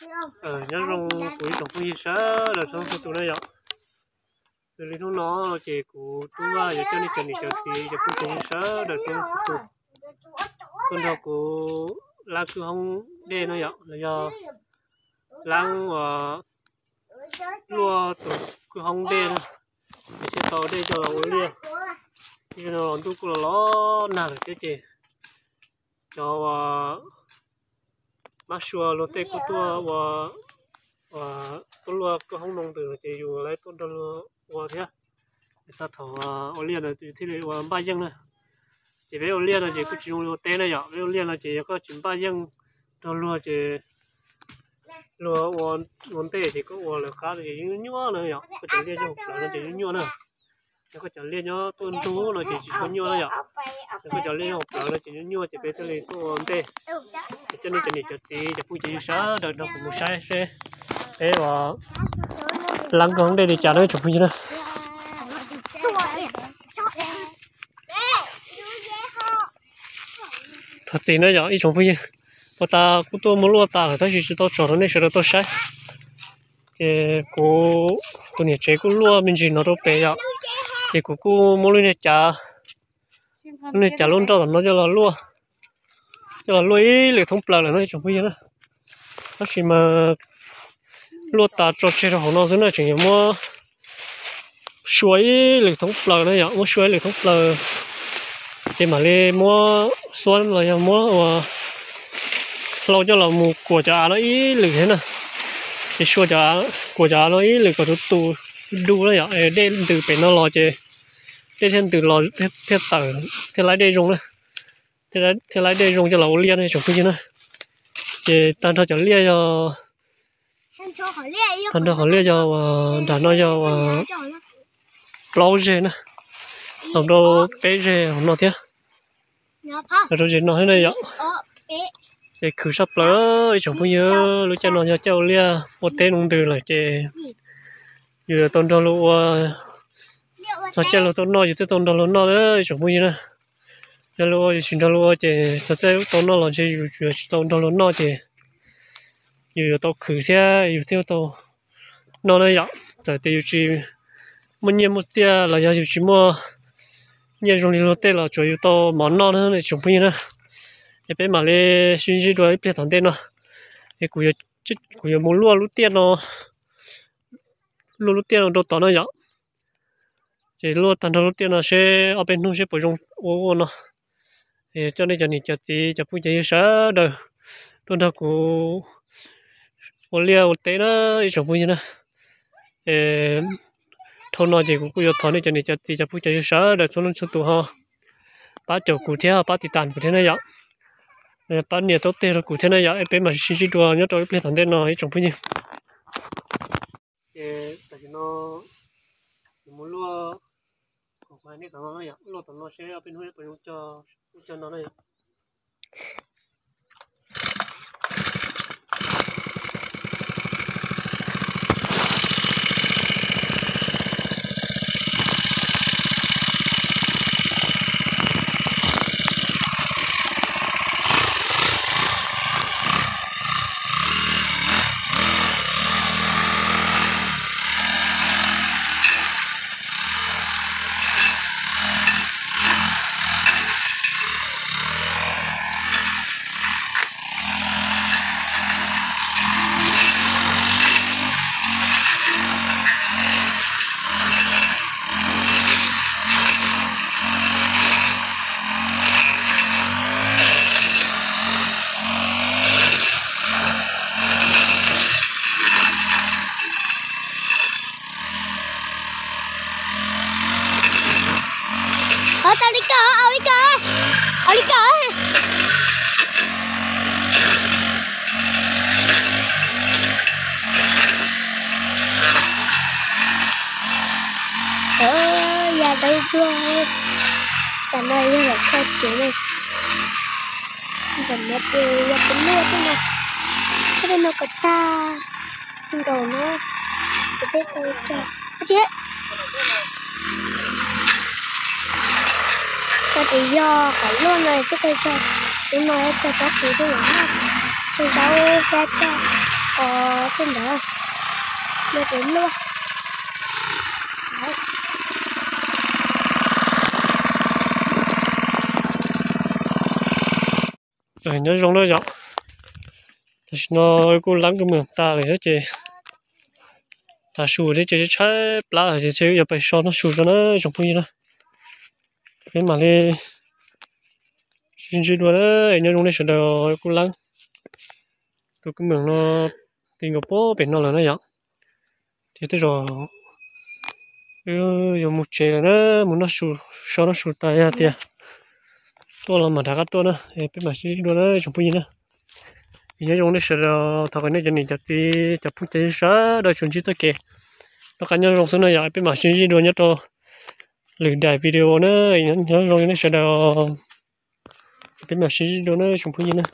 Nyob zoo kuv ib tsoom phooj ywg sawv daws txhua leej txhua tus na yom. Xws li hnub no ces kuv Tub Vaj yuav coj nej cov niam cov txiv cov phooj cov ywg sawv daws txhua leej txhua tus tuaj nrog kuv laab kwj hoob dej no yom, los yog laab uas luaj tus kwj hoob dej na, es thiaj tau dej coj los ua liaj. Ntuj kuj los los nag lawm thiab ces cov uas mab sua luag tej kuj tuaj ua, tuaj luaj kwj hoob no ntws ces yus lawv tuaj nrog luag ua thiab. Txog thaum ua liaj no yus thiaj li ua npaj yeej na. Ces peb ua liaj no ces kuj tsis zoo li ua teb na yom, peb ua liaj no ces yog koj tsis npaj yeej nrog luag ces luag ua ntej ces koj ua lawv qab ces yeej nyuaj nyuaj na yom, koj cov liaj yeej haum plawv no ces nyuaj nyuaj na. Yog koj cov liaj nyob tuaj ntug no ces tsis tshua nyuaj na yom. Yog koj cov liaj yeej haum plawv no ces nyuaj nyuaj ces peb thiaj li tuaj ua ntej. Ces coj nej cov niam cov txiv cov phooj cov ywg sawv daws nrog kuv mus saib seb peb ua laab kwj hoob dej li cas na ib tsoom phooj ywg na. Thov txim na yom ib tsoom phooj ywg, puag ta kuj tuaj muab luaj tas lawm tab sis tsis tau tsom rau nej sawv daws tau saib. Ces kuv tus niam tsev kuj luaj me ntsis no rau pem yom, ces kuv kuj muab lub niag cav, lub niag cav lub nroj tom no coj los luaj, coj los luaj ib lwm thoob plaws lawm no ib tsoom phooj ywg na. Tab sis mas luaj tas tso tseg rau hauv no xwb na, tseem yuav muab sua ib lwm thoob plaws na yom, muab sua ib lwm thoob plaws ces mam li muab xuab los yog muab ua hlau coj los mus kuam cov av no ib lwm thiab na. Ces sua kuam cov av no ib lwm kom tus tus du na yom, dej ntws pem no los ces dej thiaj ntws los thiaj tawm thiaj laib dej zoo na, thiaj laib dej zoo coj los ua liaj no tsoom phooj ywg na. Ces tag nrho cov liaj yog, tag nrho qhov liaj yog nram no yog plaub zeg na, los rau peb zeg hauv no thiab. Los rau zeg no thiab na yom. Ces khwv saj plaws ib tsoom phooj ywg, lub caij no yog caij ua liaj ua teb no ntws lawm ces yus yuav tau nrog luag ua, txog caij luag tau noj yus thiaj tau nrog luag noj ib tsoom phooj ywg na. Yog luag ua yus tsis nrog luag ua ces txog caij tau noj los ntshe yus yuav tsis tau nrog luag noj ces yus yuav tau khwv thiab yus thiaj tau noj na yom. Txawm tias yus tsis muaj nyiaj muaj txiaj los yog yus tsis muaj nyiaj zoo li luag tej los tsuas yus tau mov noj na ib tsoom phooj ywg na. Es peb mam li sib ntsib dua ib pliag tom ntej no, es kuv yuav mus luaj lub tiaj no, luaj lub tiaj no rau tod no yom. Ces luaj tag nrho lub tiaj no seb ob peb hnub seb puas zoo ua ua no. Coj nej cov niam cov txiv cov phooj cov ywg sawv daws tuaj nrog kuv ua liaj ua teb na ib tsoom phooj ywg na. Dhau no ces kuv kuj yuav thov nej cov niam cov txiv cov phooj cov ywg sawv daws txhua leej txhua tus ho pab caum kuv thiab pab tiv tas kuv thiab na yom. Pab nias taub teg rau kuv thiab na yom, es peb mam sib ntsib dua nyob rau ib pliag tom ntej no ib tsoom phooj ywg. Ces tam sim no kuv mus luaj, kuv hais nej tom no yom, luaj tom no seb ob peb hnub puas zoo cog no na yom. Ua tau li ko, ua li ko, ua li ko. Yog dawb duag, tam no yog lam kho tsev ne. Tam no ces yog peb luaj tej no, tej no kom tag nkaus na, ces peb tau cog. Cog ces yog qhov luaj no thiaj tau cog, cov no cog pob kws thiaj yuav noj, cog zaub thiab cog qos tej ntawd, nyob pem luaj. Nyob zoo na yom, tam sim no kuj laab kws mws tas lawm ces tav su thiab ces tshaib plab lawm ces yuav pais so noj su tso na tsoom phooj ywg na. Peb mam li sib ntsib dua na, nyob zoo nej sawv daws kuj laab. Tus kws mws no ti nkaus pem no lawm na yom. Ces tej zaum wb yuav mus tsev lawm na, mus noj su, so noj su tas yog tias tuaj los mam rov qab tuaj na, peb mam sib ntsib dua na tsoom phooj ywg na. Es nyob zoo nej sawv daws, thov kom nej cov niam cov txiv cov phooj cov ywg sawv daws tsuas ntsib txoj kev noj qab nyob zoo xwb na yom, peb mam sib ntsib dua nyob rau lwm daim video na. Nyob zoo nej sawv daws, peb mam sib ntsib dua na tsoom phooj ywg na.